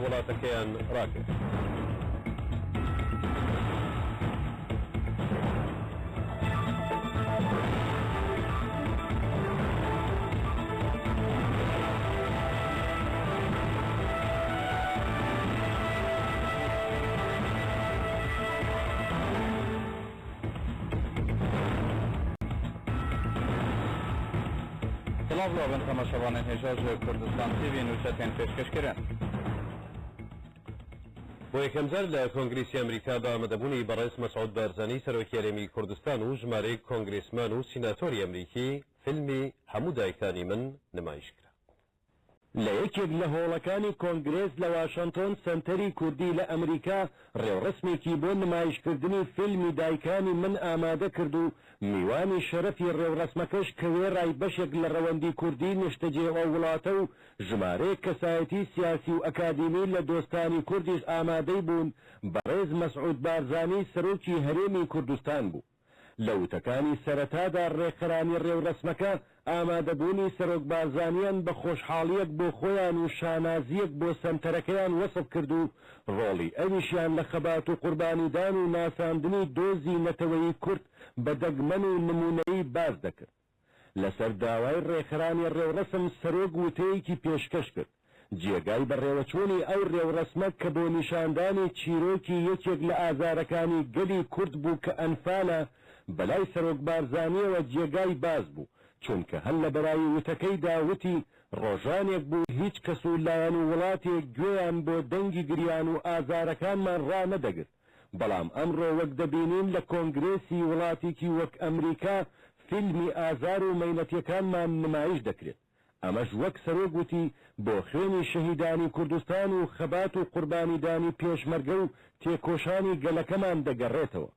وڵاتەکەیان ڕاگەیاند. سڵاو لۆ بن تەماشەوانên هێژا ji Kurdistan TV nûçe tên pêşkêşkirin. بۆ یەکەمجار لە کۆنگریسی ئەمریکا بە ئامادەبوونی بەڕێز مەسعود بارزانی سەرۆکی هەرێمی کوردستان و ژمارەیەک کۆنگرێسمان و سیناتۆری ئەمریکی فیلمی هەموو دایکانی من نمایش کرا. لە یەکێک لە هۆڵەکانی کۆنگرێس لە واشەنتۆن سەنتەری کوردی لە ئەمریکا ڕێوڕەسمێکی بۆ نمایشکردنی فیلمی دایکانی من ئامادە کرد و میوانی شەرەفی ڕێوڕەسمەکەش کە وێڕای بەشێک لە ڕەوەندی کوردی نیشتەجێ ئەو وڵاتە و ژمارەیەک کەسایەتی سیاسی و ئەکادیمی لە دۆستانی کوردیش ئامادەی بوون، بەڕێز مەسعود بارزانی سەرۆکی هەرێمی کوردستان بوو. لە وتەکانی سەرەتادا ڕێکخەرانی ڕێوڕەسمەکە ئامادەبوونی سەرۆک بارزانیان بە خۆشحاڵییەک بۆ خۆیان و شانازییەک بۆ سەنتەرەکەیان وەسف کرد و ڕۆڵی ئەویشیان لە خەبات و قوربانیدان و ناساندنی دۆزی نەتەوەیی کورد بە دەگمەن و نموونەیی باس دەکرد. لەسەر داوای ڕێکخەرانی ڕێوڕەسم سەرۆک وتەیەکی پێشکەش کرد. جێگای بەڕێوەچوونی ئەو ڕێوڕەسمە کە بۆ نیشاندانی چیرۆکی یەکێک لە ئازارەکانی گەلی کورد بوو کە ئەنفالە، بەلای سەرۆک بارزانییەوە جێگای باس بوو، چونکە هەر لە بەرایی وتەکەیدا وتی ڕۆژانێک بوو هیچ کەس و لایەن و وڵاتێک گوێیان بۆ دەنگی گریان و ئازارەکانمان ڕانەدەگرت، بەڵام ئەمڕۆ وەک دەبینین لە کۆنگرێسی وڵاتێکی وەک ئەمریکا فیلمی ئازار و مەینەتیەکانمان نمایش دەکرێت. ئەمەش وەک سەرۆک وتی بۆ خوێنی شەهیدانی کوردستان و خەبات و قوربانیدانی پێشمەرگە و تێکۆشانی گەلەکەمان دەگەڕێتەوە.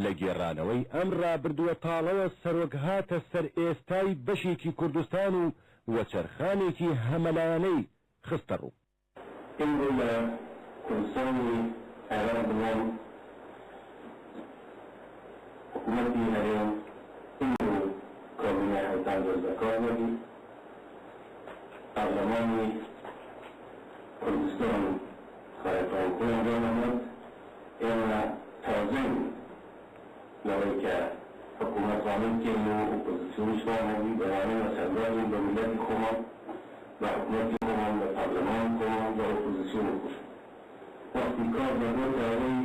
لە گێڕانەوەی ئەم ڕابردووە تاڵەوە سەرۆک هاتە سەر ئێستای بەشێکی کوردستان و وەچەرخانێکی هەمەلایەنەی خستە ڕوو. ئمڕوو لە کوردستانی عێراق بڵام حکوومەتی هەرێم ئمڕوو کابینەی حەوتەم دەس بە کار نەبی، پەرلەمانی کوردستان کارەکان خۆیان دانەناد، ئێمە تازەین لەوەی کە حکوومەت ڕانە بکەین و ئۆپۆزیسیۆنیش ڕانەبی، بەڵام ئێمە سەربازین بە میللەتی خۆمان، بە حکومەتی خۆمان، بە پەرلەمانی خۆمان، بە ئۆپۆزیسیۆنی خۆشمان. وەختی کار دەبێتە ئەوەی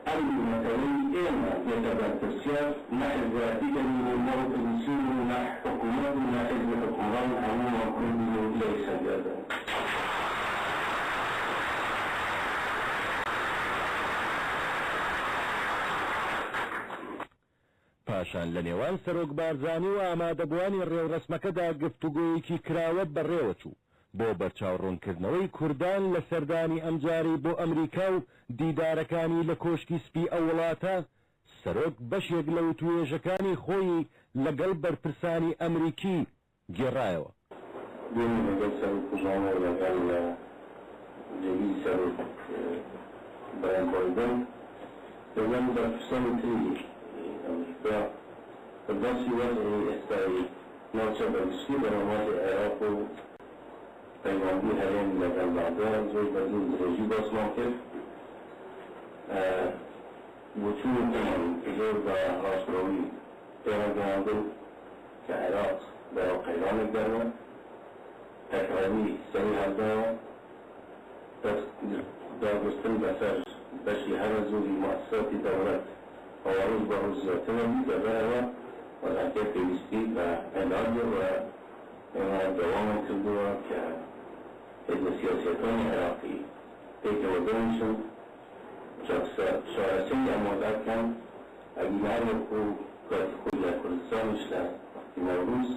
ئەم نەتەوەی ئێمە بێتە بەرپرسیار، نە حزبایەتی دەبین و نە ئۆپۆزیسیۆن و نە حکومەت و نە حزبی حوکمڕان، هەموومان کوردین و لە یەک سەنگەرداین. پاشان لە نێوان سەرۆک بارزانی و ئامادەبووانی ڕێوڕەسمەکەدا گفتوگۆیەکی کراوە بەڕێوەچوو بۆ بەرچاوڕوونکردنەوەی کوردان لە سەردانی ئەمجارەی بۆ ئەمریکا و دیدارەکانی لە کۆشکی سپی ئەو وڵاتە، سەرۆک بەشێک لە وتووێژەکانی خۆیی لەگەڵ بەرپرسانی ئەمریکی گێڕایەوە. دوێنێ لەگەڵ سەرۆک ئۆباما و لەگەڵ جێگری سەرۆک برایان بایدن لەگەڵ بەرپرسانی تری ئەمریکا باسی وەزعی ئێستای ناوچە بە گشتی بەڵام وەزعی عێراق و پەیوەندی هەرێم لەگەڵ بەغدا زۆر بە دوور درێژی باسمان کرد. بۆچوونی خۆمان زۆر بە ڕاستڕەوی پێ ڕاگەیاندن کە عێراق بەرەو قەیرانێک دەڕوا، تەکڕەوی سەری هەڵداوە، دەست داگرتن بەسەر بەشی هەرە زۆری موئەسساتی دەوڵەت ئەوا ڕۆژ بە ڕۆژ زیاتر ئەبی، لەبەرئەوە وەزعەکە پێویستی بە عیلاجە و ئێمە داوامان کردووە کە هێزە سیاسییەکانی عێراقی پێکەوە دانیشن چارەسەری ئەم وەزعە بکەن، ئەگینا هەر وەکوو کاتی خۆی لە کوردستانیش لە وەختی نەورووز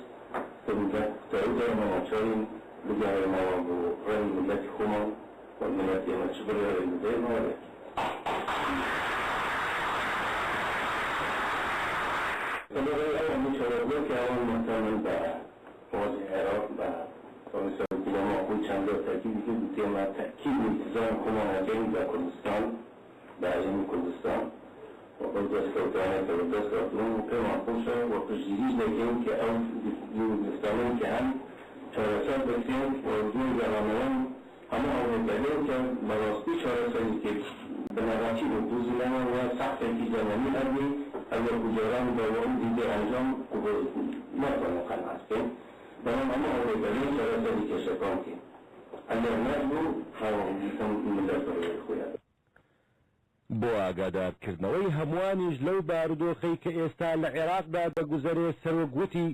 کە میللەت کوتایی دایمە ناچارین بگەڕێینەوە بۆ ڕای میللەتی خۆمان و میللەتی ئێمە چ بڕیارێک بدەێ ئەوە دەکەین. لەبەرئەوەی ئەو هەموو چاوەڕوان کە ئەوان مهتەمن بە وەزعی عێراق بە ئەوەی سەرۆکی لەما خۆی چەند جار تەئکیدی کرد گوتی ئێمە تەئکید و ئیلتیزامی خۆمان ئەکەین بە کوردستان بە هەرێمی کوردستان و بەو دەستکەوتانەی کە بەدەست هاتوون و پێمان خۆشە و پشتگیریش دەکەین کە ئەو گرفتانەی کە هەن چارەسەر بکرێن و دوای گەڕانەوەم هەموو هەوڵێک دەدەین کە بەڕاستی چارەسەریکی بنەڕەتی بدۆزینەوە و سەقفێکی زەمەنی هەبێ، هەر وەکو جاران بە وعودی بێ ئەنجام قبوڵ ناتوانین قەناعەت بکەین، بەڵام هەموو هەوڵێک دەدەین چارەسەری کێشەکان بکەین. ئەگەر نەشبوو دیسان میللەت بڕیاری خۆی ئەدا. بۆ ئاگادارکردنەوەی هەمووانیش لەو بارودۆخەی کە ئێستا لە عێراقدا دەگوزەرێ سەرۆک وتی،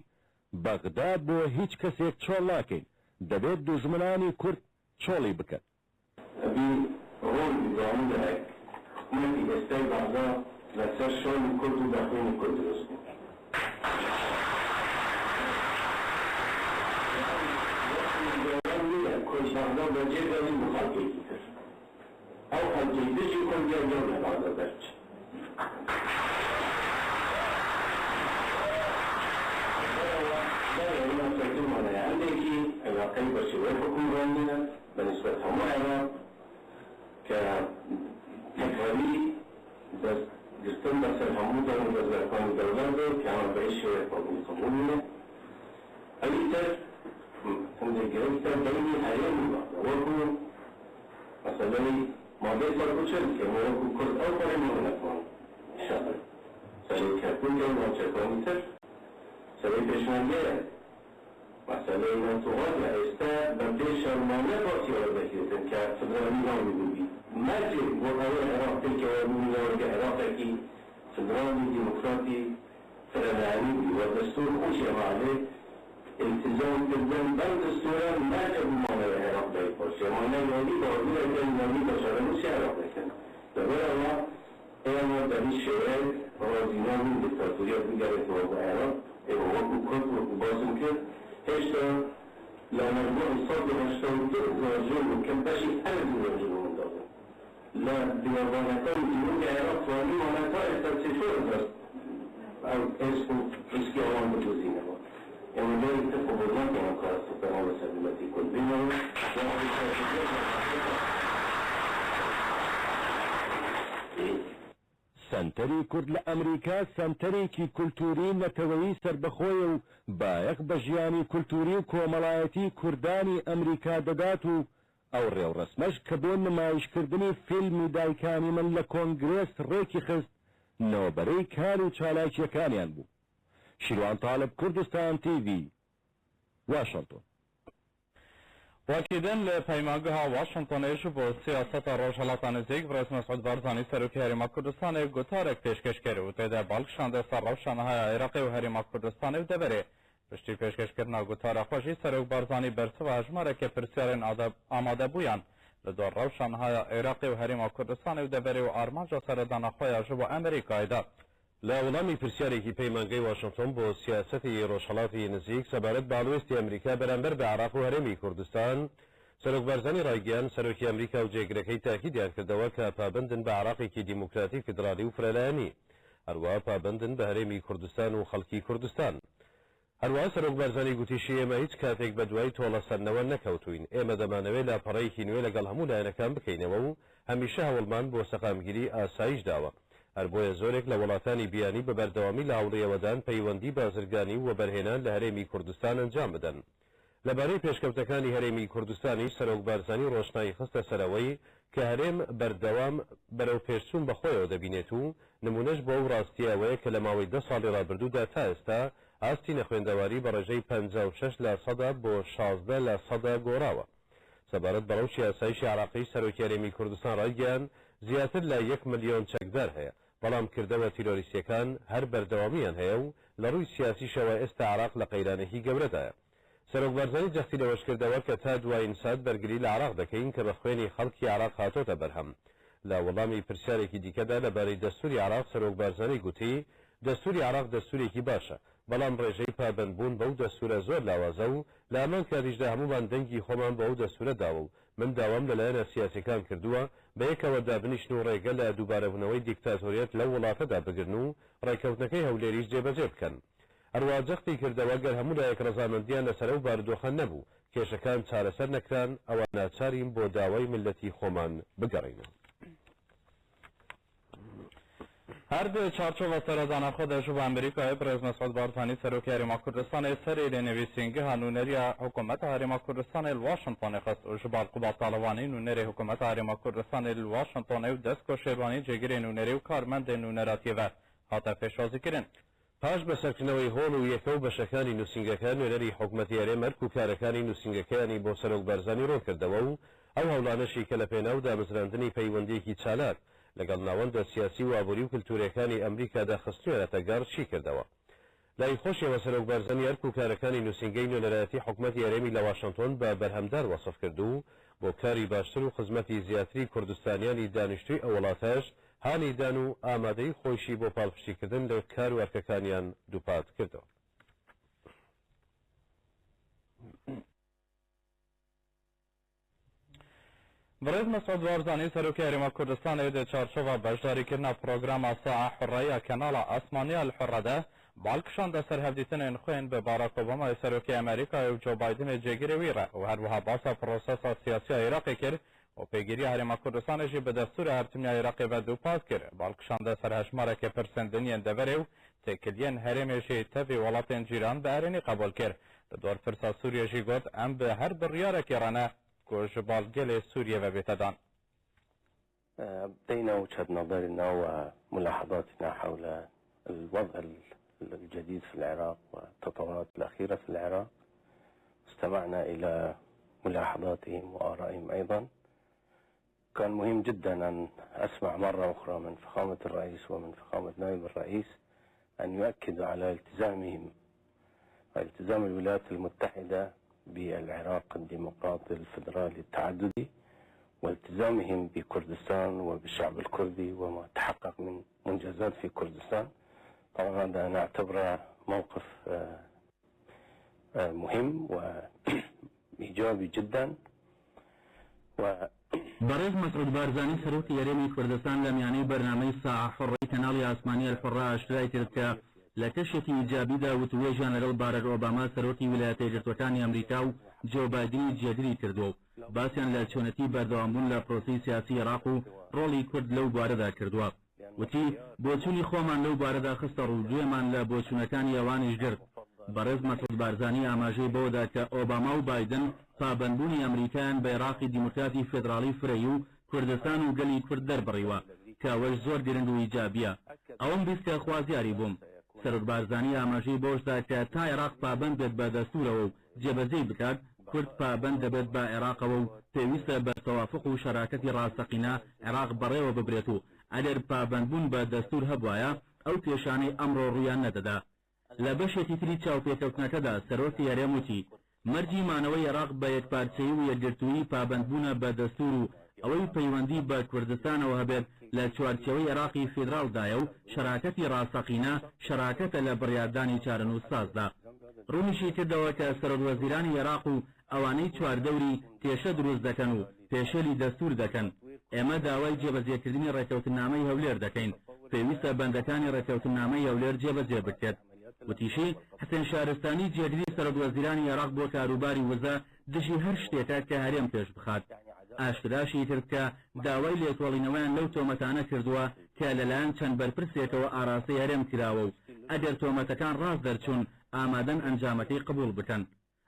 بەغدا بۆ هیچ کەسێک چۆڵ ناکەین، دەبێت دوژمنانی کورد چۆڵی بکەن. ئەبی ڕوون بی بۆ هەموو لایەک حکومەتی ئێستای بەغدا لەسەر شانی کورد و بە خوێنی کورد دروست بوو. وەختی جاران نییە کورد بەغدا بەجێ بێڵی بۆ خەڵکێکی تر. ئەو خەڵکەی دژی کوردە لەو لە بەغدا دەرچن. لەبەرئەوە بەڵێ ئێمە کەوتنمان هەیە هەندێکی عێراقی بە شێوەی حوکمڕانییە بە نیسبەت هەموو عێراق کە تەکڕەوی دەست گرتن بەسەر هەموو دام و دەزگاکانی دەوڵەت بێت کە ئەمە بە هیچ شێوەیەک قابولی قبوڵ نییە. ئەوی تر هەندێک گرفتە بەینی هەرێم و بەغدا وەکوو مەسەلەی مادەی 140 کە ئێمە وەکوو کورد ئەو پەڕی مەمنەکمان شەڕە مەسەلەی کەرکووکە و ناوچەکانی تر مەسەلەی پێشمەرگەیە مەسەلەی نەوت و غازە ئێستا بە بێ شەرمانە باسی ئەوە دەکرێتن کە فدرالی ناوی ببی مەرجێک بۆ ئەوەی عێراق پێکەوە ببینەوە کە عێراقێکی فدرالی دیموکراتی فرەلایەنی بی و دەستوور خۆشی ئەمانێ ئیلتزام کردن بەم دەستوورە مەرجە بۆ مانەوەی عێراق لای خۆشی ئەمانە یاری بە ئاگرەکەن یاری بە چارەنووسی عێراق دەکەن لەبەر ئەوە ئێمە بە هیچ شێوەیەک ڕازی نابین دیکتاتۆریەت بگەرێتەوە بۆ عێراق ئێمە وەکو کورد وەکو باسم کرد هێشتا لە مەجموعی 182,000 ژن کە بەشی هەرە زۆریان ژن و منداڵن لە بیابانەکانی جنوبی عێراق توانیومانە تا ئێستا سێ 4000 ئەو ئێسک و ئیسکی ئەوان بدۆزینەوە. ئێمە جارێکی تر قبوڵ ناکەین ئەو کارەساتانە بەسەر میللەتی کورد بێنەوە و دیکتاتۆریەت لە عێراقدا. سەنتەری کورد لە ئەمریکا سەنتەرێکی کولتووری نەتەوەیی سەربەخۆیە و بایەخ بە ژیانی کولتووری و کۆمەڵایەتی کوردانی ئەمریکا دەدات و ئەو ڕێوڕەسمەش کە بۆ نمایشکردنی فیلمی دایکانی من لە کۆنگرێس ڕێکی خست، نۆبەرەی کار و چالاکییەکانیان بوو. شیروان تاڵب، کوردستان تیڤی، واشنتۆن. وەکی din li Peymangeha Washingtonê ji bo siyaseta Rojhilata Nêzîk Birêz Mesûd Barzanî Serokê Herêma Kurdistanê gotarek pêşkêş kir û tê de bal kişande ser rewşa niha ya Iraqê û Herêma Kurdistanê û deverê. Piştî pêşkêşkirina gotara xwe jî Serok Barzanî bersiva hejmareke pirsiyarên amadebûyan li dor rewşa niha ya Iraqê û Herêma Kurdistanê û deverê û armanca seredana xwe ya ji bo Amerîkayê da. لە وەڵامی پرسیارێکی پەیمانگەی واشنتۆن بۆ سیاسەتی ڕۆژهەڵاتی نزیک سەبارەت بە هەڵوێستی ئەمریکا بەرامبەر بە عێراق و هەرێمی کوردستان، سەرۆک بارزانی ڕایگەیاند، سەرۆکی ئەمریکا و جێگرەکەی تاکیدیان کردەوە کە پابەندن بە عێراقێکی دیموکراتی فیدراڵی و فرەلایەنی، هەروەها پابەندن بە هەرێمی کوردستان و خەڵکی کوردستان. هەروەها سەرۆک بارزانی گوتیشی، ئێمە هیچ کاتێک بەدوای تۆڵەسەندنەوە نەکەوتووین، ئێمە دەمانەوێت لاپەڕەیەکی نوێ لەگەڵ هەموو لایەنەکان بکەینەوە و هەمیشە هەوڵمان بۆ سەقامگیری ئاسایش داوە، هەر بۆیە زۆرێک لە وڵاتانی بیانی بە بەردەوامی لە هەوڵی ئەوەدان پەیوەندی بازرگانی و وەبەرهێنان لە هەرێمی کوردستان ئەنجام بدەن. لەبارەی پێشکەوتەکانی هەرێمی کوردستانیش سەرۆک بارزانی ڕۆشنایی خستە سەر ئەوەی کە هەرێم بەردەوام بەرەو پێشچوون بەخۆیەوە دەبینێت و نموونەش بۆ ئەو ڕاستییە ئەوەیە کە لە ماوەی دە ساڵی ڕابردوودا تا ئێستا ئاستی نەخوێندەواری بە ڕێژەی 56 لە سەدا بۆ 16 لە سەدا گۆڕاوە. سەبارەت بە ڕەوشی ئاسایشی عێراقیش سەرۆکی هەرێمی کوردستان ڕایگەیاند، زیاتر لە یەک ملیۆن چەکدار هەیە، بەڵام کردەوە تیرۆریستییەکان هەر بەردەوامییان هەیە و لە ڕووی سیاسیشەوە ئێستا عێراق لە قەیرانێکی گەورەدایە. سەرۆک بارزانی جەختی لەوەشکردەوە کە تا دوایین سات بەرگری لە عێراق دەکەین کە بە خوێنی خەڵکی عێراق هاتۆتە بەرهەم. لە وەڵامی پرسیارێکی دیکەدا لەبارەی دەستووری عێراق سەرۆک بارزانی گوتی، دەستووری عێراق دەستوورێکی باشە، بەڵام ڕێژەی پابەندبوون بەو دەستوورە زۆر لاوازە و لە هەمان کاتیشدا هەموومان دەنگی خۆمان بۆ ئەو دەستوورە داوە و من داوام لە لایەنە سیاسیەکان کردووە بەیەکەوە دابنیشن و ڕێگە لە دووبارەبوونەوەی دیکتاتۆریەت لەو وڵاتەدا بگرن و ڕێککەوتنەکەی هەولێریش جێبەجێ بکەن. هەروەها جەختی کردەوە گەر هەموو لایەک ڕەزامەندیان لەسەر ئەو بارودۆخە نەبوو، کێشەکان چارەسەر نەکران، ئەوا ناچارین بۆ داوای میللەتی خۆمان بگەڕێینەوە. هەر di çarçova seredana xwe de ji bo Amerîkayê Birêz Mesûd Barzanî Serokê Herêma Kurdistanê serê li nivîsîngeha nûneriya Hikûmeta Herêma Kurdistanê li Washingtonê xist û ji bal Qubad Talebanî nûnerê Hikûmeta Herêma Kurdistanê li Washingtonê û Desko Şêrwanî cêgirê nûnerê û karmendên nûneratiyê ve hate pêşwazîkirin. پاش بەسەرکردنەوەی هۆڵ و یەکە و بەشەکانی نووسینگەکە، نوێنەری حکومەتی هەرێم ئەرک و کارەکانی نووسینگەکەیانی بۆ سەرۆک بارزانی ڕوونکردەوە و ئەو هەوڵانەشی کە لەپێناو دامەزراندنی پەیوەندییەکی چالاک لەگەڵ ناوەندە سیاسی و ئابووری و کلتوورێکانی ئەمریکادا خستوویانەتە گەڕ شیکردەوە. لای خۆشیەوە سەرۆک بارزانی ئەرک و کارەکانی نووسینگەی نوێنەرایەتی حکومەتی هەرێمی لە واشنتۆن بە بەرهەمدار وەسف کرد و بۆ کاری باشتر و خزمەتی زیاتری کوردستانیانی دانیشتووی ئەو وڵاتەش هانی دان و ئامادەیی خۆیشی بۆ پاڵپشتیکردن لە کار و ئەرکەکانیان دووپات کردەوە. بەڕێز مەسعود بارزانی سەرۆکی هەرێما کوردستانێ دە چارچۆڤا بەشداریکردنا پرۆگراما ساعە حوڕە یا کەناڵا ئاسمانیا الحوڕەدە بال کشاندە سەر هەڤدیتنێن خوێن بە باراک ئۆبامای سەرۆکی ئەمریکای و جۆ بایدنێ جێگرێ وی ڕە و هەروەها باسا پرۆسەسا سیاسیا عێراقێ کرد و پێگیرییا هەرێما کوردستانێ ژی بە دەستوورە هەرتمیا عێراقێ ڤە دووپات کرد بال کشاندە سەر هەژمارەکێ پرسێن دنیێن دەڤەرێ و تێکلیێن هەرێمێ ژی تەڤی وڵاتێن جیران بە ئەرێنی قەبوول کرد لە دۆر پرسا سووریە ژی گۆت ئەم بە هەر بڕیارەکێ ڕە نە کو ژ بال گەلێ سووریە ڤە بێتە دان. أبدينا وجهة نظرنا وملاحظاتنا حول الوضع الجديد في العراق والتطورات الأخيرة في العراق. استمعنا إلى ملاحظاتهم وآرائهم أيضا. كان مهم جدا أن أسمع مرة أخرى من فخامة الرئيس ومن فخامة نائب الرئيس أن يؤكدوا على التزامهم والتزام الولايات المتحدة بالعراق الديمقراطي الفيدرالي التعددي والتزامهم بكردستان وبالشعب الكردي وما تحقق من منجزات في كردستان. طبعا هذا أنا أعتبره موقف مهم وإيجابي جدا. و بەڕێز مەسعود بارزانی سەرۆکی هەرێمی کوردستان لە میانەی بەرنامەی ساعە حوڕەی کەناڵی ئاسمانی الحوڕە ئاشکرای کرد کە لە کەشێکی ئیجابیدا وتووێژیان لەگەڵ باراک ئۆباما سەرۆکی ویلایەتە یەکگرتووەکانی ئەمریکا و جۆ بایدنی جێگری کردووە و باسیان لە چۆنێتی بەردەوامبوون لە پرۆسەی سیاسی عێراق و ڕۆڵی کورد لەو بوارەدا کردووە. وتی، بۆچوونی خۆمان لەو بارەدا خستە ڕوو و گوێمان لە بۆچوونەکانی ئەوانیش گرت. بەڕێز مەسعود بارزانی ئاماژەی بەوەدا کە ئۆباما و بایدن پابەندبوونی ئەمریکایان بە عێراقی دیموکراتی فێدراڵی فرەیی و کوردستان و گەلی کورد دەربڕیوە کە ئەوەش زۆر گرنگ و ئیجابییە. ئەوەم بیست کە خوازیاری بووم. سەرۆک بارزانی ئاماژەی بەوەشدا کە تا عێراق پابەند بێت بە دەستوورەوە و جێبەجێی بکات، کورد پابەند دەبێت بە عێراقەوە و پێویستە بە تەوافوق و شەراکەتی ڕاستەقینە عێراق بەڕێوە ببرێت و ئەگەر پابەندبوون بە دەستوور هەبوایە ئەو کێشانەی ئەمڕۆ ڕوویان نەدەدا. لە بەشێکی تری چاوپێکەوتنەکەدا سەرۆکی هەرێم وتی، مەرجی مانەوەی عێراق بە یەکپارچەیی و یەکگرتوویی پابەندبوونە بە دەستوور و ئەوەی پەیوەندی بە کوردستانەوە هەبێت لە چوارچێوەی عێراقی فیدراڵدایە و شەراکەتی ڕاستەقینە شەراکەتە لە بڕیاردانی چارەنووسسازدا. ڕوونیشی کردەوە کە سەرۆکوەزیرانی عێراق و ئەوانەی چواردەوری کێشە دروست دەکەن و پێشێلی دەستوور دەکەن، ئێمە داوای جێبەجێکردنی ڕێککەوتننامەی هەولێر دەکەین، پێویستە بەندەکانی ڕێککەوتننامەی هەولێر جێبەجێ بکرێت. وتیشی، حسێن شارستانی جێگری سەرۆکوەزیرانی عێراق بۆ کاروباری وزە دژی هەر شتێکە کە هەرێم پێشبخات. ئاشکراشی کرد کە داوای لێکۆڵینەوەیان لەو تۆمەتانە کردووە کە لەلایەن چەند بەرپرسێکەوە ئاراستەی هەرێم کراوە و ئەگەر تۆمەتەکان ڕاست دەرچوون ئامادەن ئەنجامەکەی قبوڵ بکەن.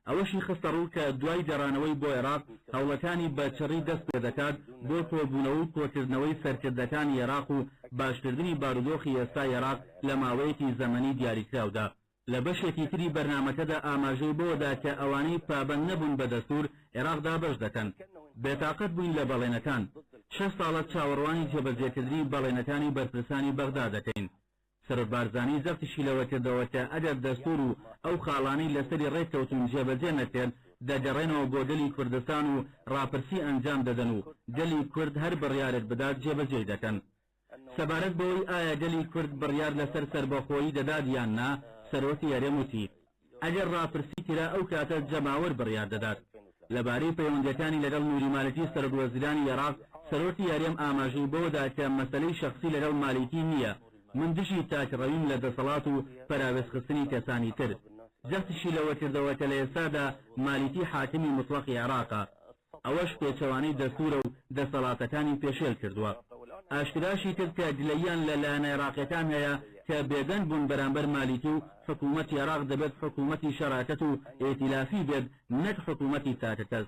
ئەوەشی خستەڕوو کە دوای گەڕانەوەی بۆ عێراق هەوڵەکانی بە چڕی دەست پێدەکات بۆ کۆبوونەوە و کۆکردنەوەی سەرکردەکانی عێراق و باشکردنی بارودۆخی ئێستای عێراق لە ماوەیەکی زەمەنی دیاریکراودا. لە بەشێکی تری بەرنامەکەدا ئاماژەی بەوەدا کە ئەوانەی پابەند نەبوون بە دەستوور، عێراق دابەش دەکەن. بێتاقەت بووین لە بەڵێنەکان. شەش ساڵە چاوەڕوانی جێبەجێکردنی بەڵێنەکانی بەرپرسانی بەغدا دەکەین. سەرۆک بارزانی جەختیشی لەوە کردەوە کە ئەگەر دەستوور و ئەو خاڵانەی لەسەری ڕێککەوتوون جێبەجێ نەکرێن، دەگەڕێنەوە بۆ گەلی کوردستان و ڕاپرسی ئەنجام دەدەن و گەلی کورد هەر بڕیارێک بدات جێبەجێی دەکەن. سەبارەت بەوەی ئایا گەلی کورد بڕیار لەسەر سەربەخۆیی دەدات یان نا، سەرۆکی هەرێم وتی، ئەگەر ڕاپرسی کرا ئەو کاتە جەماوەر بڕیار دەدات. لەبارەی پەیوەندییەکانی لەگەڵ نوری مالکی سەرۆکوەزیرانی عێراق، سەرۆکی هەرێم ئاماژەی بەوەدا کە مەسەلەی شەخسی لەگەڵ مالیکی نییە، من دژی تاکڕەویم لە دەسەڵات و پەراوێزخستنی کەسانی تر. جەختیشی لەوە کردەوە کە لە ئێستادا مالیکی حاکمی موتڵەقی عێراقە، ئەوەش پێچەوانەی دەستوورە و دەسەڵاتەکانی پێشێل کردووە. ئاشکراشی کرد کە گلەییان لە لایەنە عێراقیەکان هەیە کە بێدەنگ بوون بەرامبەر مالیکی و حکوومەتی عێراق دەبێت حکوومەتی شەراکەت و ئیتیلافی بێت نەک حکوومەتی تاکەکەس.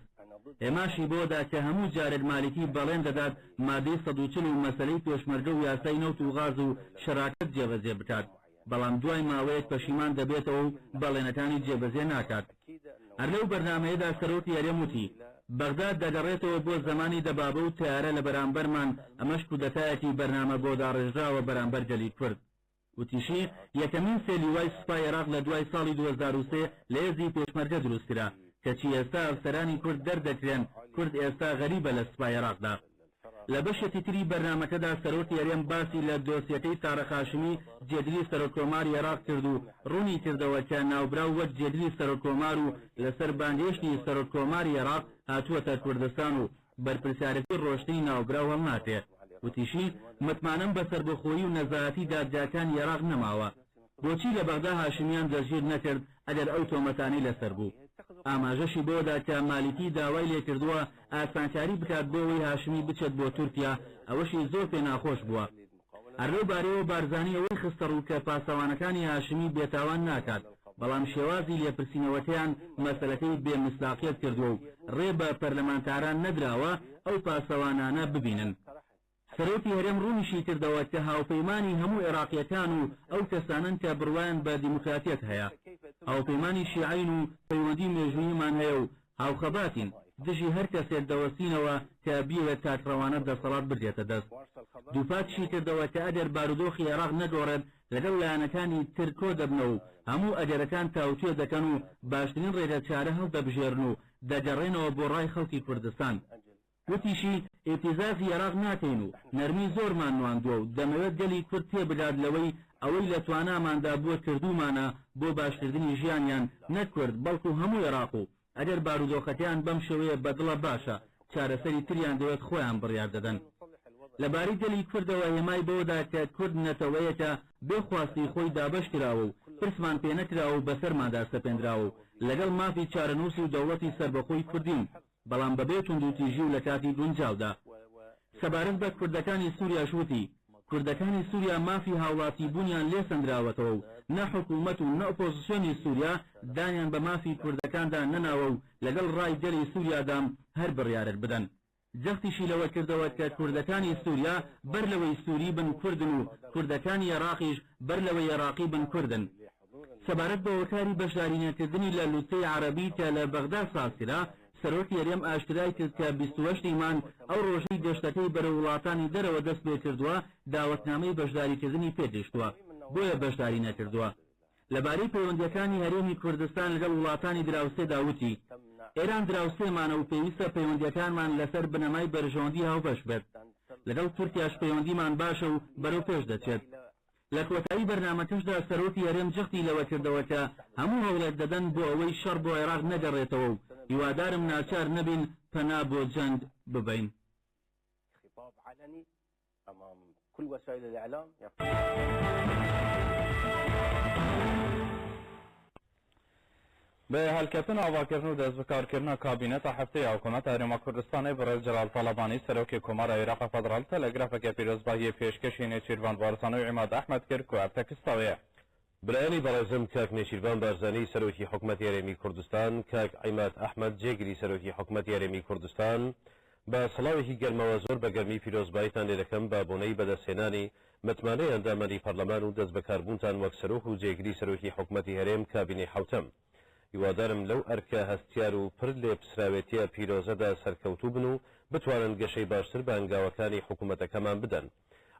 هێماشی بۆ دا کە هەموو جارێک مالیکی بەڵێن دەدات مادەی 140 و مەسەلەی پێشمەرگە و یاسای نەوت و غاز و شەراکەت جێبەجێ بکات، بەڵام دوای ماوەیەک پەشیمان دەبێتەوە و بەڵێنەکانی جێبەجێ ناکات. هەر لەو بەرنامەیەدا سەرۆکی هەرێم وتی، بەغدا دەگەڕێتەوە بۆ زەمانی دەبابە و تەیارە لە بەرامبەرمان، ئەمەش کودەتایەکی بەرنامە بۆ داڕێژراوە بەرامبەر گەلی کورد. وتیشی، یەکەمین سێ لیوای سوپای عێراق لە دوای ساڵی 2003 لە هێزی پێشمەرگە دروستکرا، کەچی ئێستا ئەفسەرانی کورد دەردەکرێن، کورد ئێستا غەریبە لە سوپای عێراقدا. لە بەشێکی تری بەرنامەکەدا سەرۆکی هەرێم باسی لە دۆسیەکەی تارق هاشمی جێگری سەرۆککۆماری عێراق کرد و ڕوونی کردەوە کە ناوبراو وەک جێگری سەرۆککۆمار و لەسەر بانگهێشتی سەرۆککۆماری عێراق هاتووەتە کوردستان و بەرپرسیارێتی ڕۆشتنی ناوبراو هەڵناگرێ. وتیشی، متمانەم بە سەربەخۆیی و نەزاهەتی دادگاکانی عێراق نەماوە. بۆچی لە بەغدا هاشمیان دەستگیر نەکرد ئەگەر ئەو تۆمەتانەی لەسەر بوو؟ ئاماژەشی بەوەدا کە مالیکی داوای لێکردووە ئاسانکاری بکات بۆ ئەوەی هاشمی بچێت بۆ تورکیا، ئەوەشی زۆر پێ ناخۆش بووە. هەر لەو بارەیەوە بارزانی ئەوەی خستەڕوو کە پاسەوانەکانی هاشمی بێتاوان ناکات، بەڵام شێوازی لێپرسینەوەکەیان مەسەلەکەی بێ مسداقیەت کردووە و ڕێ بە پەرلەمانتاران نەدراوە ئەو پاسەوانانە ببینن. سەرۆکی هەرێم ڕوونیشی کردەوە کە هاوپەیمانی هەموو عێراقییەکان و ئەو کەسانەن کە بڕوایان بە دیموکراتیەت هەیە. هاوپەیمانی شیعەین و پەیوەندی مێژووییمان هەیە و هاوخەباتین، دژی هەر کەسێک دەوەستینەوە کە بیەوێت تاکڕەوانە دەسەڵات بگرێتە دەست. دووپاتیشی کردەوە کە ئەگەر بارودۆخی عێراق نەگۆڕێت لەگەڵ لایەنەکانی تر کۆدەبنەوە و هەموو ئەگەرەکان تاوتوێ دەکەن و باشترین ڕێگەچارە هەڵدەبژێرن و دەگەڕێنەوە بۆ ڕای خەڵکی کوردستان. وتیشی، ئیبتیزازی عێراق ناکەین و نەرمی زۆرمان نواندووە و دەمەوێت گەلی کورد تێبگات لەوەی ئەوەی لە تواناماندا بووە کردوومانە بۆ باشکردنی ژیانیان نەک کورد بەڵکو هەموو عێراق و ئەگەر بارودۆخەکەیان بەم شێوەیە بەدڵە باشە چارەسەری تریان دەوێت خۆیان بڕیار دەدەن. لەبارەی گەلی کوردەوە هێمای بەوەدا کە کورد نەتەوەیەکە بێ خواستی خۆی دابەشکراوە و پرسمان پێنەکراوە و بەسەرماندا سەپێندراوە و لەگەڵ مافی چارەنووس و دەوڵەتی سەربەخۆی کوردین بەڵام بەبێ توندوتیژی و لە کاتی گونجاودا. سەبارەت بە کوردەکانی سوریاش وتی، کوردەکانی سوریا مافی هاوڵاتیبوونیان لێسەندراوەتەوە و نە حکومەت و نە ئۆپۆزسیۆنی سوریا دانیان بە مافی کوردەکاندا نەناوە و لەگەڵ ڕای گەلی سوریادام هەر بڕیارێک بدەن. جەختیشی لەوە کردەوە کە کوردەکانی سوریا بەر لەوەی سوری بن کوردن و کوردەکانی عێراقیش بەر لەوەی عێراقی بن کوردن. سەبارەت بە هۆکاری بەشدارینەکردنی لە لوتکەی عەرەبی کە لە بەغدا سازکرا، سەرۆکی هەرێم ئاشکرای کرد کە 28 ی مانگ ئەو ڕۆژەی گەشتەکەی بەرەو وڵاتانی دەرەوە دەستپێکردووە داوەتنامەی بەشداریکردنی پێگەیشتووە بۆیە بەشداری نەکردووە. لەبارەی پەیوەندییەکانی هەرێمی کوردستان لەگەڵ وڵاتانی دراوسێدا وتی، ئێران دراوسێمانە و پێویستە پەیوەندییەکانمان لەسەر بنەمای بەرژەوەندی هاوبەش بێت. لەگەڵ تورکیاش پەیوەندیمان باشە و بەرەوپێش دەچێت. لە کۆتایی بەرنامەکەشدا سەرۆکی هەرێم جەختی لەوە کردەوە کە هەموو هەوڵێک دەدەن بۆ ئەوەی شەڕ بۆ عێراق نەگەڕێتەوە و هیوادارم ناچار نەبین پەنا بۆ جەنگ ببەین. بە هەلکەتن ئاڤاکردن و دەستبەکارکردنا کابینەتا هەفتەی حکوومەت هەرێما کوردستانێ بەڕێز جەلال تاڵەبانی سەرۆکی کۆمارا عێراق فەدڕاڵ تەلەگرافەکە پیرۆزباهیە پێشکەشی نێچیرڤان بارزانی و عیماد ئەحمەد کرد کو ئەف تەکستاوەیە. برایانی بەڕێزم کاک نێچیرڤان بارزانی سەرۆکی حکومەتی هەرێمی کوردستان، کاک عیماد ئەحمەد جێگری سەرۆکی حکومەتی هەرێمی کوردستان، بە سڵاوێکی گەرمەوە زۆر بە گەرمی پیرۆزباییتان لێدەکەم بە بۆنەی بەدەستهێنانی متمانەی ئەندامانی پەرلەمان و دەستبەکاربوونتان وەک سەرۆک و جێگری سەرۆکی حکومەتی هەرێم کابینەی حەوتەم. هیوادارم لەو ئەرکە هەستیار و پر لێپسراوێتیە پیرۆزەدا سەرکەوتوو بن و بتوانن گەشەی باشتر بە هەنگاوەکانی حکومەتەکەمان بدەن.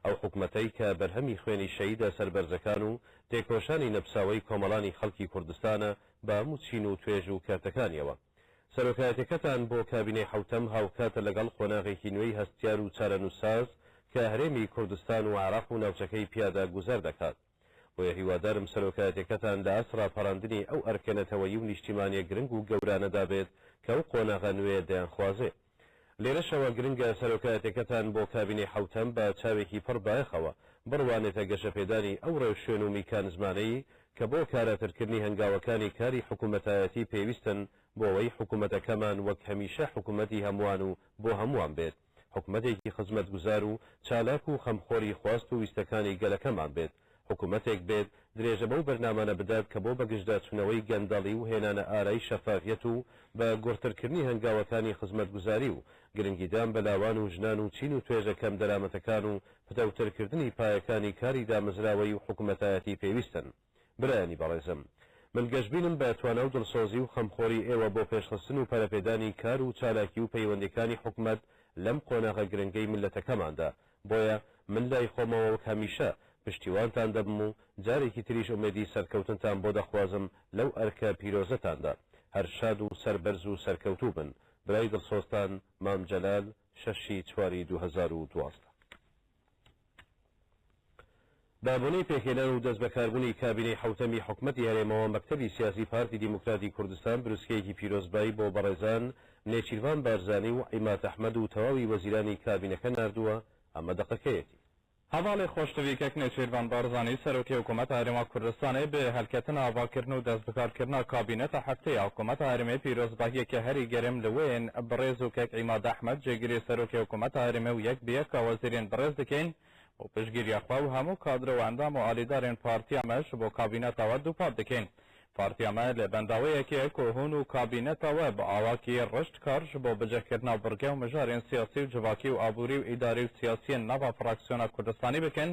ئەو حکومەتەی کە بەرهەمی خوێنی شەهیدە سەربەرزەکان و تێکۆشانی نەپساوەی کۆمەڵانی خەڵکی کوردستانە بە هەموو چین و توێژ و کەرتەکانیەوە. سەرۆکایەتیەکەتان بۆ کابینەی حەوتەم هاوکاتە لەگەڵ قۆناغێکی نوێی هەستیار و چارەنووسساز کە هەرێمی کوردستان و عێراق و ناوچەکەی پیادا گوزەر دەکات. بۆیە هیوادارم سەرۆکایەتیەکەتان لە ئاست ڕاپەڕاندنی ئەو ئەرکە نەتەوەیی و نیشتیمانیە گرنگ و گەورانەدا بێت کە ئەو قۆناغە نوێیە دەیانخوازێ. لێرەشەوە گرنگە سەرۆکایەتیەکەتان بۆ کابینەی حەوتەم بە چاوێکی پڕ بایەخەوە بڕوانێتە گەشەپێدانی ئەو ڕێوشوێن و میکانزمانەی کە بۆ کاراترکردنی هەنگاوەکانی کاری حکومەتایەتی پێویستن بۆ ئەوەی حکومەتەکەمان وەک هەمیشە حکومەتی هەمووان و بۆ هەمووان بێت. حکومەتێکی خزمەتگوزار و چالاک و خەمخۆری خواست و ویستەکانی گەلەکەمان بێت، حکومەتێک بێت درێژە بەو بەرنامانە بدات کە بۆ بەگژداچوونەوەی گەندەڵی و هێنانە ئارای شەفافیەت و بە گوڕترکردنی هەنگاوەکانی خزمەتگوزاری و گرنگیدان بە لاوان و ژنان و چین و توێژە کەم دەرامەتەکان و پتەوترکردنی پایەکانی کاری دامەزراوەیی و حکومەتایەتی پێویستن. برایانی بەڕێزم من گەشبینم بە توانا و دڵسۆزی و خەمخۆری ئێوە بۆ پێشخستن و پەرەپێدانی کار و چالاکی و پەیوەندیەکانی حکومەت لەم قۆناغە گرنگەی میللەتەکەماندا، بۆیە من لای خۆمەوە وەک هەمیشە پشتیوانتان دەبم و جارێکی تریش ئومێدی سەرکەوتنتان بۆ دەخوازم لەو ئەرکە پیرۆزەتاندا. هەر شاد و سەربەرز و سەرکەوتوو بن. برای دڵسۆزتان مام جەلال شەش ی چواری 2012. بە بۆنەی پێکهێنان و دەستبەکاربوونی کابینەی حەوتەمی حکومەتی هەرێمەوە، مەکتەبی سیاسی پارتی دیموکراتی کوردستان بروسکەیەکی پیرۆزبایی بۆ بەڕێزان نێچیرڤان بارزانی و عیماد ئەحمەد و تەواوی وەزیرانی کابینەکە ناردووە، ئەمە دەقەکەیەتی. هەڤاڵێ خۆشتەوی کەک نێچیرڤان بارزانی سەرۆکی حکومەتە هەرێما کوردستانێ بێ هەلکەتنا ئاڤاکردن و دەستبکارکردنا کابینەتە حەفتەیا حکومەتە هەرێمێ پیرۆزباهیەکێ هەری گەرم لە وێن بڕێز و کەک عیماد ئەحمەد جێگری سەرۆکی حکومەتە هەرێمێ و یەک بە یەکا وەزیرێن بڕێز دکەین و پشتگیریا خوە و هەموو کادرە و ئەندام و ئالیدارێن پارتیا مە ژ بۆ کابینەتا وە دووپات دکەین. پارتیا مە لە بەنداوەیەکێ کو هوون و کابینەتا وە بە ئاواکی ڕشت کار ژ بۆ بجەکردنا بڕگە و مژارێن سیاسی و جڤاکی و ئابووری و ئیداری و سیاسیێن ناڤا فراکسیۆنا کوردستانی بکەن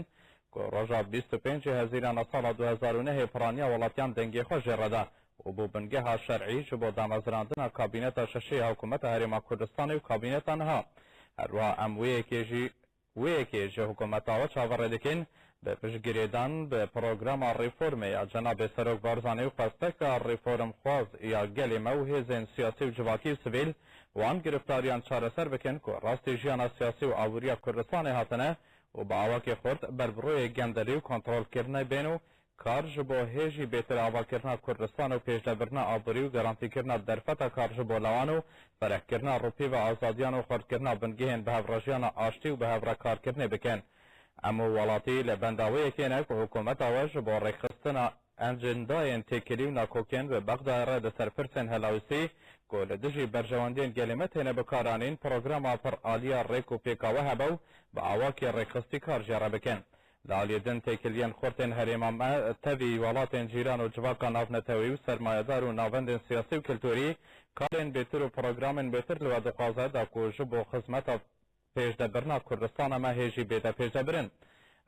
کو ڕۆژا 25 هەزیرانە ساڵا 2009 پڕانیا وڵاتیان دەنگێ خوە ژێ ڕەدا و بوو بنگەها شەرعی ژ بۆ دامەزراندنا کابینەتا شەشێ حکوومەتە هەرێما کوردستانێ و کابینەتا نها. هەروەها ئەم وێیەکێ ژی وێیەکێ ژە حکوومەتاوە چاڤەڕێ دکەین بە پشتگرێدان بە پرۆگراما ڕیفۆرمێ یا جەنابێ سەرۆک بارزانی و خواستەکا ڕیفۆرمخواز یا گەلێ مە و هێزێن سیاسی و جڤاکی و سڤیل وان گرفتاریان چارەسەر بکەن کو ڕاستی ژیانا سیاسی و ئابووریا کوردستانێ هاتنە و بە ئاواکێ خورت بەربڕۆیێ گەندەلی و کۆنتڕۆل کرنێ بێن و کار ژ بۆ هێژی بێتر ئاڤاکردنا کوردستان و پێشدەبرنا ئابووری و گەرانتیکردنا دەرفەتا کار ژ بۆ لاوان و فەرەهکردنا ڕووپیڤا ئازادیان و خورتکردنا بنگهێن بهەڤڕەژیانا ئاشتی و بهەڤڕە کارکردنێ بکەن. ئەم و وەڵاتی لە بەنداوەیەکێنە کو حکوومەتاوە ژ بۆ ڕێکخستنا ئەنجندایێن تێکلی و ناکۆکیێن بە بەغدایێ ڕێ دە سەر پرسێن هەلاویستی کو لە دژی بەرژەوەندیێن گەلێ مە تێنە بکارانین پرۆگراما پڕ ئالییا ڕێک و پێکاوە هەبە و بە ئاواکی ڕێکخستی کار ژێ ڕێ بکەن. لە ئالیێ دن تێکلیێن خورتێن هەرێما مە تەڤی وەڵاتێن جیران و جڤاکا ناڤنەتەوەیی و سەرمایەدار و ناڤەندێن سیاسی و کلتوری کارێن بێتر و پرۆگرامێن بێتر لوە دخوازە دا کو ژ بۆ خزمەتا پێشدەبرنا کوردستانە مە هێژی بێتە پێشدەبرن.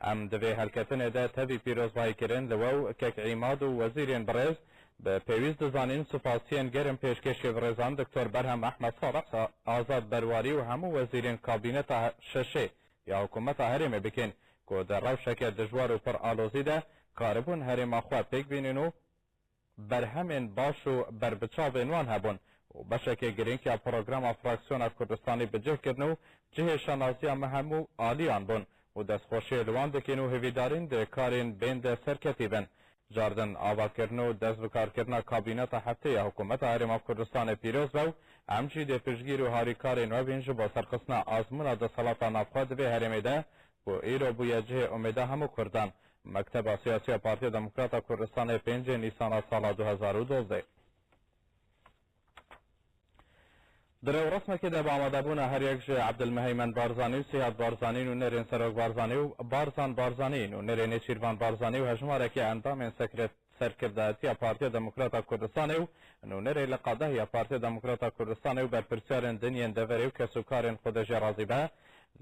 ئەم دڤێ هەلکەتنێ دە تەڤی پیرۆزبایی کرن لوە و کەک عیماد و وەزیرێن بڕێز بە پێویست دزانین سوپاسیێن گەرم پێشکێشێ بڕێزان دکتۆر بەرهەم ئەحمەد ساڵح ئازاد بەرواری و هەموو وەزیرێن کابینەتا شەشێ یا حکوومەتا هەرێمێ بکەین کو دە ڕەوشەکێ دژوار و پڕ ئالۆزی دە کاربوون هەرێما خوە پێک بینن و بەرهەمێن باش و بەربچاڤێن وان هەبوون و بەشەکێ گرنگ یا پرۆگراما فراکسیۆنا کوردستانی بجه کردن و جهێ شانازیا مە هەموو ئالیان بوون و دەستخۆشیێ لوان دکین و هێڤیدارین دە کارێن بێن دە سەرکەتی بن. جاردن ئاڤاکردن و دەست بکارکردنا کابینەتا هەفتێ یا حکوومەتا هەرێما کوردستانێ پیرۆز بە و ئەم ژی دێ پشتگیر و هاریکارێن وە بین ژ بۆ سەرخستنا ئازمونا دەسەڵاتا ناڤخوە دڤێ هەرێمێ دە کو ئیرۆ بوویە جهێ ئومێدا هەموو کوردان. مەکتەبا سیاسیا پارتیا دموکراتا کوردستانێ پێنجێ نیسانا ساڵا 2012. دە ڕێوڕەسمەکێ دە بە ئامادەبوونا هەریەک ژ عەبدولمهەیمەن بارزانی و سیهاد بارزانی نوونەرێن سەرۆک بارزانی و بارزان بارزانی نوونەرێ نێچیرڤان بارزانی و هەژمارەکێ ئەندامێن سەرکردایەتیا پارتیا دموکراتا کوردستانێ و نوونەرێ لقا دەهیا پارتیا دموکراتا کوردستانێ و بەرپرسیارێن دنیێن دەڤەرێ و کەسوکارێن خودێ ژێ ڕازی بە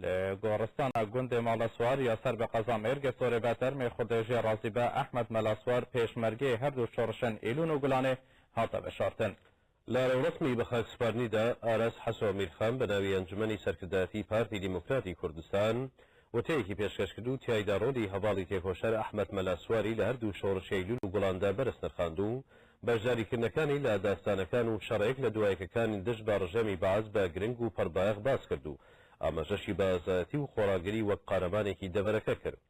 لە گۆڕستانا گوندێ ماڵەسوار یا سەر بە قەزا مێرگەسۆرێ بە تەرمێ خودێ ژێ ڕازی بە ئەحمەد مەلاسوار پێشمەرگەی هەردوو شۆڕشێن ئیلوون و گوڵانێ هاتە ڤەشارتن. لە ڕێوڕەسمی بەخاکسپاردنیدا ئاراس حەسۆ میرخان بە ناوی ئەنجومەنی سەرکردایەتیی پارتی دیموکراتی کوردستان وتەیەکی پێشکەش کرد و تیایدا ڕۆڵی هەڤاڵی تێکۆشەر ئەحمەد مەلا سواری لە هەردوو شۆڕشی ئەیلول و گوڵاندا بەرز نرخاند و بەشداریکردنەکانی لە داستانەکان و شەڕێک لە دوایەکەکانی دژ بە ڕژێمی بەعس بە گرنگ و پڕبایەخ باس کرد و ئاماژەشی بە ئازایەتی و خۆڕاگری وەک قارەمانێکی دەڤەرەکە کرد.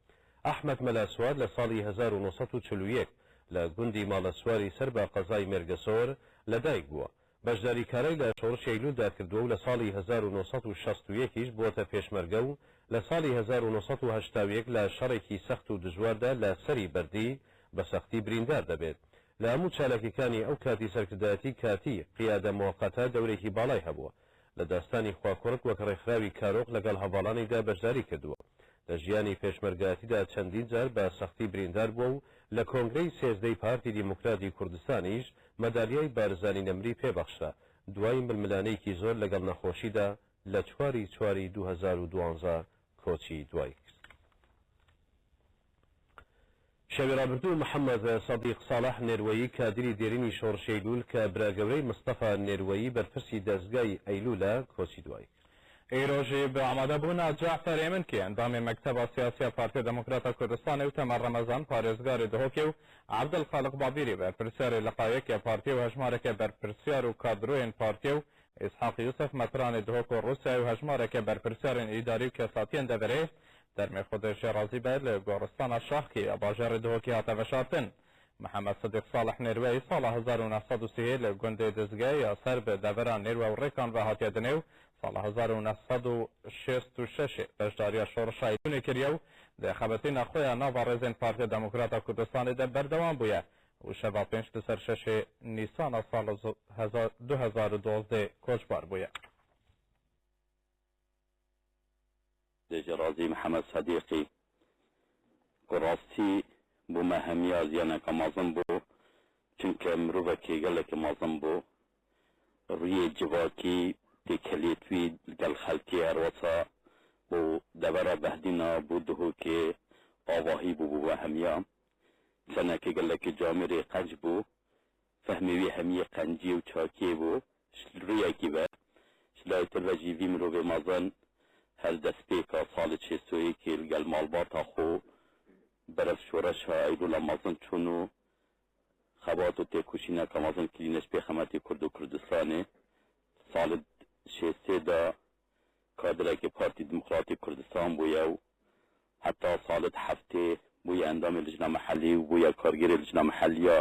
ئەحمەد مەلا سوار لە ساڵی 1941 لە گوندی ماڵەسواری سەر بە قەزای مێرگەسۆر لە دایک بووە. بەشداری کارای لە شۆڕشی ئەیلولدا کردووە و لە ساڵی 1961 یش بووەتە پێشمەرگە و لە ساڵی 1981 لە شەڕێکی سەخت و دژواردا لە سەری بەردی بە سەختی بریندار دەبێت. لە هەموو چالاکیەکانی ئەو کاتی سەرکردایەتی کاتی، قیادە موقتە، دەورێکی باڵای هەبووە. لە داستانی خواکوڕک وەک ڕێکخراوی کارۆخ لەگەڵ هەڤاڵانیدا بەشداری کردووە. لە ژیانی پێشمەرگایەتیدا چەندین جار بە سەختی بریندار بووە و لە کۆنگرەی سێزدەی پارتی دیموکراتی کوردستانیش مەدالیای بارزانی نەمری پێ بەخشرا. دوای ململانێیەکی زۆر لەگەڵ نەخۆشیدا لە چواری چواری 2012 کۆچی دوایی کرد. شەوی ڕابردوو محەمەد سەدیق ساڵح نێروەیی کادیری دێرینی شۆڕشی ئەیلوول کە برا گەورەی مستەفا نێروەیی بەرپرسی دەزگای ئەیلوولە کۆچی دوایی کرد. ئیرۆ ژی بە ئامادەبوونا جەعفەر ئێمنکی ئەندامێ مەکتەبا سیاسییا پارتیا دێمۆکراتا کوردستانێ و تەمەر ڕەمەزان پارێزگارێ دهۆکێ و عەبدولخالق بابیری بەرپرسیارێ لقا یەک یا پارتیێ و هەژمارەکێ بەرپرسیار و کادرۆیێن پارتیێ و ئیسحاق یوسف مەترانێ دهۆک و ڕووسیای و هەژمارەکێ بەرپرسیارێن ئیداری و کەساتیێن دەڤەرێ تەرمێ خودێ ژێ ڕازی بێ لە گۆڕستانا شاخکی یا باژێڕێ دهۆکی هاتە ڤەشارتن. محەمەد سدیق ساڵح نێروەی ساڵا 1930 لە گوندێ دزگە یا سەر بە دەڤەرا نێروە و ڕێکان ڤە هاتیە دنێ و ساڵا 1966 بەشداریا شۆڕشا ئەیلوونێ کریە و دە خەبەتینا خوەیا ناڤا ڕێزێن پارتیا دێمۆکراتا کوردستانێ دە بەردەوام بویە و شەڤا پێنج لسەر شەشێ نیسانا ساڵ 2012 کۆچبار بویە. دژ ڕازی محەمەد سەدیقی کو ڕاستی بۆ مە هەمیا زیانەکە مەزن بوو، چونکە مرۆڤەکێ گەلەکێ مەزن بوو، ڕویێ جڤاکی تێکەلێت وی گەل خەلکێ هەروەسا بۆ دەڤەرا بەهدینا بۆ دهۆکێ ئاڤاهی بوو بۆ مە هەمیا چەنەکێ گەلەکێ جامێرێ قەنج بوو، فەهمێ وی هەمیێ قەنجیێ و چاکیێ بوو. ڕویەکی بە لای تر ڤە ژی ڤی مرۆڤێ مەزن هەر دەسپێکا ساڵێ چێستۆیەکێ لگەل ماڵباتا خۆ بەرەڤ شۆڕشا ئەیلوولا مەزن چوون و خەبات و تێکوشینەکا مەزن کرینە ژ پێخەمەتی کورد و کوردستانێ. ساڵێ شێستێ دا کادرەکێ پارتی دموکراتی کوردستان بوویە و هەتا ساڵێ هەفتێ بوویە ئەندامێ لجنە مەحەلی و بوویە کارگێرێ لجنە مەحەلییا.